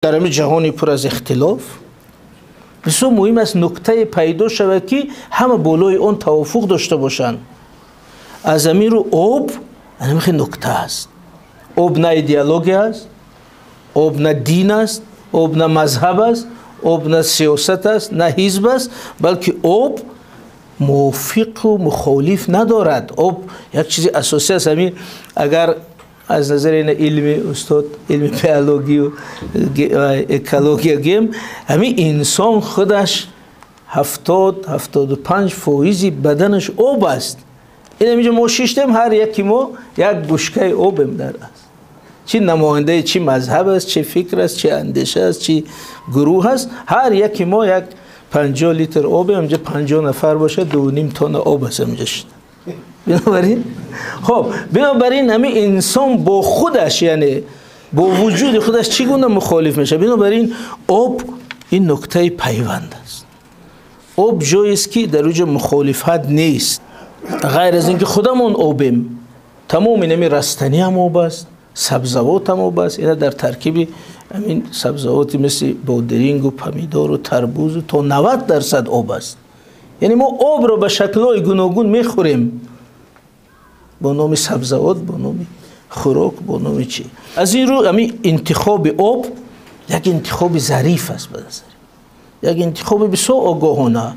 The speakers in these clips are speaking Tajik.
Дар ҳамин ҷаҳони пур аз ихтилоф бисёр муҳим аст нуктае пайдо шавад, ки ҳама болои он тавофуқ дошта бошанд. Аз ҳамин рӯ об ҳамин хел нукта аст. Об на идеология аст, об на дин аст, об на мазҳаб аст, об на сиёсат аст, на ҳизб аст, балки об мувофиқу мухолиф надорад. Об як чизи асосӣ аст. Ҳамин агар аз назари илми устод, илми биологию экология гем, ҳамин инсон худаш 70-75 фоизи баданаш об аст. Ин ҳаминҷо мо шиштем, ҳар яки мо як бушкаи обем дар аст. Чӣ намояндаи чӣ мазҳаб аст, чӣ фикр аст, чӣ андеша аст, чӣ гурӯҳ аст, ҳар яки мо як 50 литр обем. Ҳаминҷо 50 нафар бошад, 2,5 тонна об аст ҳаминҷо шита. Бинобарин, хоб, бинобарин ҳамин инсон бо худаш, яъне бо вуҷуди худаш чӣ гуна мухолиф мешавад? Бинобарин об ин нуктаи пайванд аст. Об ҷоест, ки дар оҷо мухолифат нест. Ғайр аз ин ки худамон обем, тамоми ҳамин растанӣ ҳам об аст, сабзавот ҳам об аст. Ина дар таркиби ҳамин сабзавоти мисли бодирингу помидору тарбузу то 90% об аст. Яъне мо обро ба шаклҳои гуногун мехӯрем, бо номи сабзавот, бо номи хӯрок, бо номи чӣ. Аз ин рӯ ҳамин интихоби об як интихоби зариф аст, ба назари як интихоби бисёр огоҳона,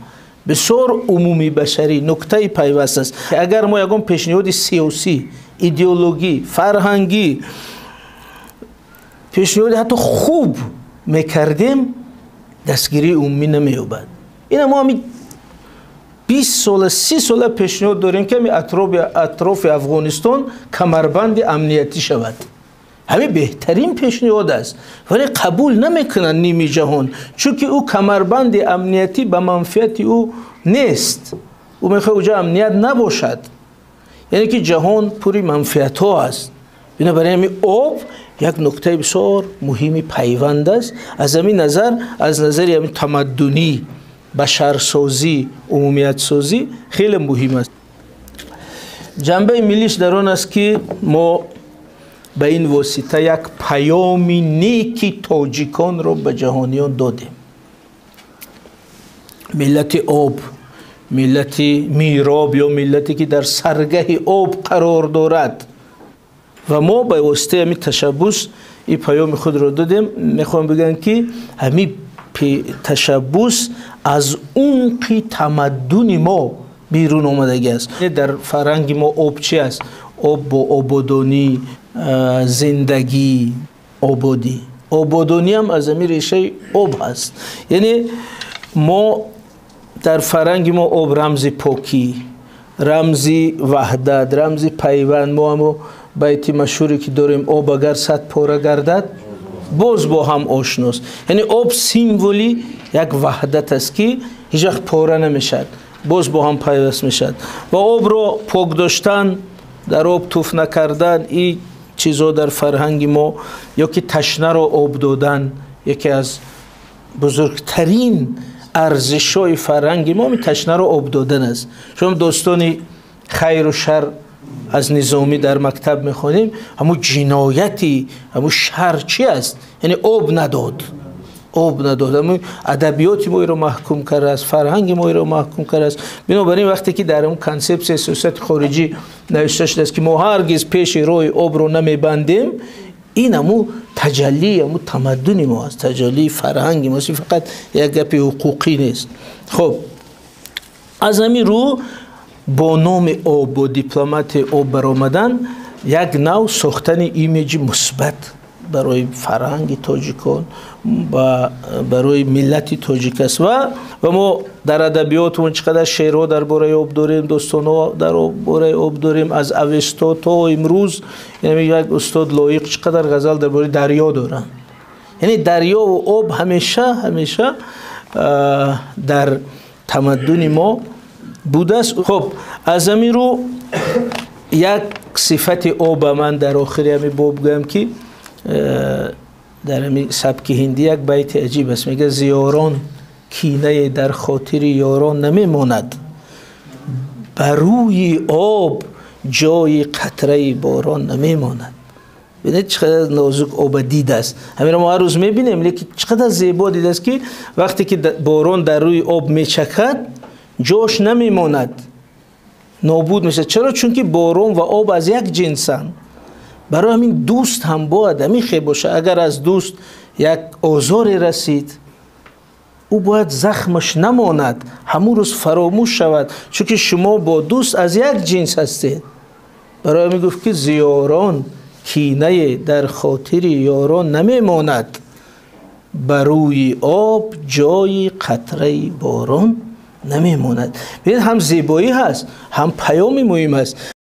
бисёр умумӣ башарӣ, нуктаи пайваст аст. Агар мо ягон пешниҳоди сиёсӣ, идеологӣ, фарҳангӣ, пешниҳоди ҳатто хуб мекардем, дастгирии умумӣ намеёбад. Ина мо ҳамин 20 сола, 30 сола пешниҳод дорем, ки ҳамин атрофи Афғонистон камарбанди амниятӣ шавад. Ҳамин беҳтарин пешниҳод аст, вале қабул намекунанд ними ҷаҳон, чунки ӯ камарбанди амниятӣ ба манфиати ӯ нест. Ӯ мехоҳад уҷо амният набошад. Яъне ки ҷаҳон пури манфиатҳо аст. Бинобарин ҳамин об як нуктаи бисёр муҳими пайванд аст. Аз ҳамин назар, аз назари ҳамин тамаддунӣ, башарсозӣ, умумиятсозӣ хеле муҳим аст. Ҷанбаи миллиш дар он аст, ки мо ба ин восита як паёми неки тоҷиконро ба ҷаҳониён додем. Миллати об, миллати мироб ё миллате, ки дар саргаҳи об қарор дорад, ва мо ба воситаи ҳамин ташаббус ин паёми худро додем. Мехоҳам бигӯям, ки ҳамин ташаббус аз умқи тамаддуни мо берун омадагӣ аст. Дар фарҳанги мо об чи аст? Об бо ободонӣ, зиндагӣ, ободӣ. Ободониам аз ҳамин решаи об ҳаст. Яъне мо дар фарҳанги мо об рамзи покӣ, рамзи ваҳдат, рамзи пайванд. Мо ҳамо байти машҳуре, ки дорем: об агар сад пора гардад, боз бо ҳам ошност. Яъне об символи як ваҳдат аст, ки ҳеҷ вақт пора намешавад, боз бо ҳам пайваст мешавад. Ва обро пок доштан, дар об туф накардан, ин чизҳо дар фарҳанги мо, ё ки ташнаро об додан, яке аз бузургтарин арзишҳои фарҳанги мо ташнаро об додан аст. Шумо достони хайру шар аз Низомӣ дар мактаб мехонем. Ҳамун ҷинояти ҳамун шар чи аст? Яъне об надод, об надод. Ҳамун адабиёти мо иро маҳкум кардааст, фарҳанги мо иро маҳкум кардааст. Бинобар ин вақте ки дар ҳамун консепсияи сиёсати хориҷӣ навишта шудааст, ки мо ҳаргиз пеши роҳи обро намебандем, ин ҳамун таҷаллии ҳамун тамаддуни мо аст, таҷаллии фарҳанги мо аст, фақат як гапи ҳуқуқӣ нест. Хоб, аз ҳамин рӯ бо номи об, бо дипломатияи об баромадан як нав сохтани имиҷи мусбат барои фарҳанги тоҷикон ва барои миллати тоҷик аст. Ва мо дар адабиётмон чӣ қадар шеърҳо дар бораи об дорем, достонҳо дар бораи об дорем, аз Авесто то имрӯз. Як устод Лоиқ чӣ қадар ғазал дар бораи дарё доранд. Яъне дарёву об ҳамеша, ҳамеша дар тамаддуни мо будааст. Хоб, аз ҳамин рӯ як сифати оба ман дар охири ҳамин боб гӯям, ки дар ҳамин сабки ҳиндӣ як байти аҷиб аст. Мегӯяд: зиёрон кинае дар хотири ёрон намемонад, ба рӯи об ҷои қатраи борон намемонад. Бинед, чӣ қадар нозук оба дидааст. Ҳаминро мо ҳар рӯз мебинем, лекин чӣ қадар зебо дидааст, ки вақте ки борон дар рӯи об мечакад, ҷош намемонад, нобуд мешавад. Чаро? Чунки борон ва об аз як ҷинсанд. Барои ҳамин дӯст ҳам бояд ҳамин хел бошад. Агар аз дӯст як озоре расид, ӯ бояд захмаш намонад, ҳамун рӯз фаромӯш шавад, чунки шумо бо дӯст аз як ҷинс ҳастед. Барои ҳамин гуфт, ки зиёрон кинае дар хотири ёрон намемонад, ба рӯи об ҷои қатраи борон намемонад. Бинед, ҳам зебоӣ ҳаст, ҳам паёми муҳим аст.